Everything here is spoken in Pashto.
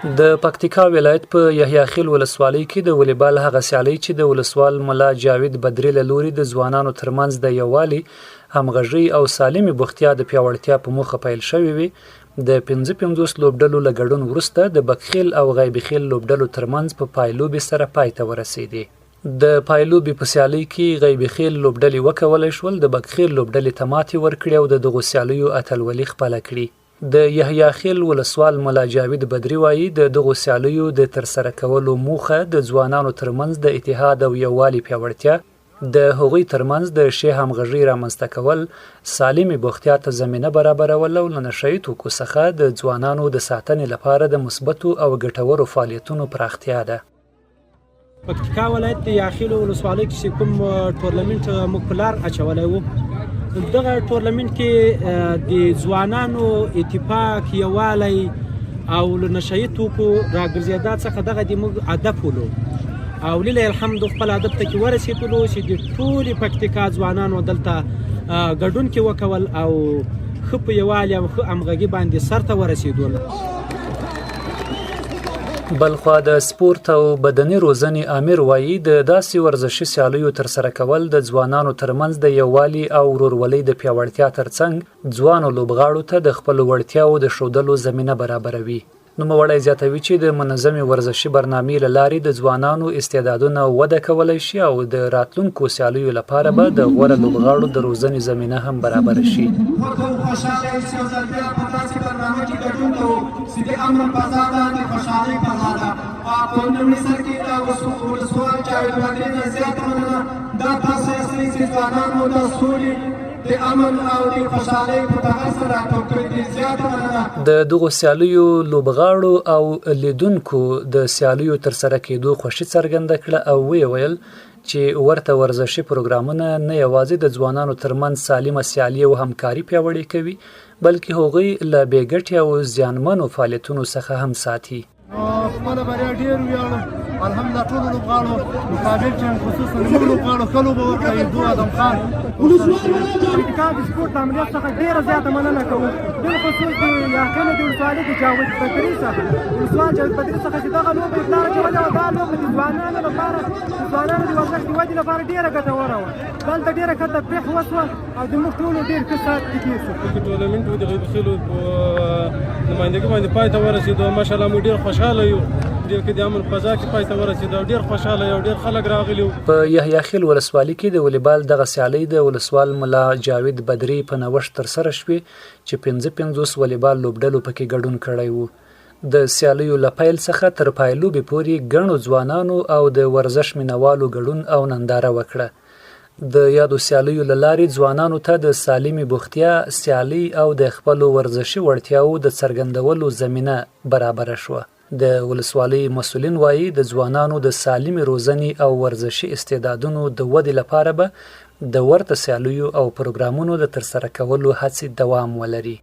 د پکتیکا ولایت په یحیی خیل ولسوالۍ کې د ولیبال هغه سیالۍ چې د ولسوال ملا جاوید بدري له لوري د ځوانانو ترمنځ د یووالي، همغږۍ او سالمې بوختیا د پیاوړتیا په موخه پیل شوې وې، د 55 لوبډلو له ګډون وروسته د بکخیل او غیبي خیل لوبډلو ترمنځ په پایلوبې سره پای ته ورسېدې. د پایلوبې په سیالۍ کې غیبي خیل لوبډلې وکولای شول د بکخیل لوبډلې ته ماتې ورکړي او د دغو سیالیو اتلولي خپله کړي. د یحیی خیل ولسوال ملا جاوید بدري وايي، د دغو سیالیو د ترسره کولو موخه د ځوانانو ترمنځ د اتحاد او یووالي پیاوړتیا، د هغوی ترمنځ د ښې همغږۍ رامنځته کول، سالمې بوختیا ته زمینه برابرول او له نشه یي توکو څخه د ځوانانو د ساتنې لپاره د مثبتو او ګټورو فعالیتونو پراختیا ده. پکتیکا ولایت د یاخیلو ولسوالۍ کې چې کوم ټورنمنټ موږ په لار اچولی وو، دغه ټورنمنټ کې د ځوانانو اتفاق، یووالی او له نشه یي توکو راګرځېدا څخه دغه د موږ هدف ولو او لله الحمد خپل هدف ته کې ورسېدلو چې د ټولې پکتیکا ځوانانو دلته ګډون کې وکول او ښه په یووالي او ښه همغږي باندې سرته ورسېدل. بلخوا د سپورت او بدني روزنې آمر وايي، د داسې ورزشي سیالیو ترسره کول د ځوانانو ترمنځ د یووالي او ورورولۍ د پیاوړتیا ترڅنګ ځوانو لوبغاړو ته د خپلو وړتیاوو د ښودلو زمینه برابروي. نوموړی زیاتوي چې د منظمې ورزشي برنامې له لارې د ځوانانو استعدادونه وده کولی شي او د راتلونکو سیالیو لپاره به د غوره لوبغاړو د روزنې زمینه هم برابره شي. خوښ او خوشحاله یو چې یو ځل بیا په داسې برنامه کې ګډون کوو چې د امن فضا ده، د خوشحالۍ فضا ده. په لومړي سر کې د ولسوال جاوید بدري نه زیاته مننه، دا تاسو یاستئ چې ځوانان مو د سولې، د امن او د خوشحالۍ په ټغر سره راټول کړي دي، زیاته مننه. د دغو سیالیو لوبغاړو او لیدونکو د سیالیو ترسره کېدو خوښي څرګنده کړه او ویې ویل چې ورته ورزشي پروګرامونه نه یوازې د ځوانانو ترمنځ سالمه سیالي او همکاري پیاوړې کوي، بلکې هغوی له بې ګټې او زیانمنو فعالیتونو څخه هم ساتي. خپله بریا ډېر ویاړو، الحمدلله ټولو لوبغاړو، مقابل ټیم خصوصا زموږ لوبغاړو ښه لوبه وکړه، یدو ادم خان. پکتیکا د سپورت عملیات څخه ډېره زیاته مننه کوو، بالخصوص د یاخیلو د ولسوالۍ د جاوید بدري څخه، ولسوال جاوید بدري څخه چې دغه لوبه یې پلار اچولې وه. دا لوبه د ځوانانو لپاره، د ځوانانو د ورزش د ودې لپاره ډېره ګټوره وه. دلته ډېره ښه تفریح وشوه او د موږ ټولو ډېر ښه ساعت کې تېر شو. د ټورنمنټ د غیب خېلو په نمایندګي باندې پای ته ورسېدو، ماشاءالله موږ ډېر خوشحاله یو، ډېر کې د امن فضا کې پای ته ورسېدو، ډېر خوشحاله یو، ډېر خلک راغلي وو. په یحیی خېل ولسوالي کې د ولیبال دغه سیالۍ د ولسوال ملا جاوید بدري په نوښت ترسره شوې چې 55 ولیبال لوبډلو پکې ګډون کړی و. د سیالیو له پیل څخه تر پایلوبې پورې ګڼو ځوانانو او د ورزش مینهوالو ګډون او ننداره وکړه. د یادو سیالیو له لارې ځوانانو ته د سالمې بوختیا، سیالۍ او د خپلو ورزشي وړتیاوو د څرګندولو زمینه برابره شوه. د ولسوالۍ مسؤلین وايي، د ځوانانو د سالمې روزنې او ورزشي استعدادونو د ودې لپاره به د ورته سیالیو او پروګرامونو د ترسره کولو هڅې دوام ولري.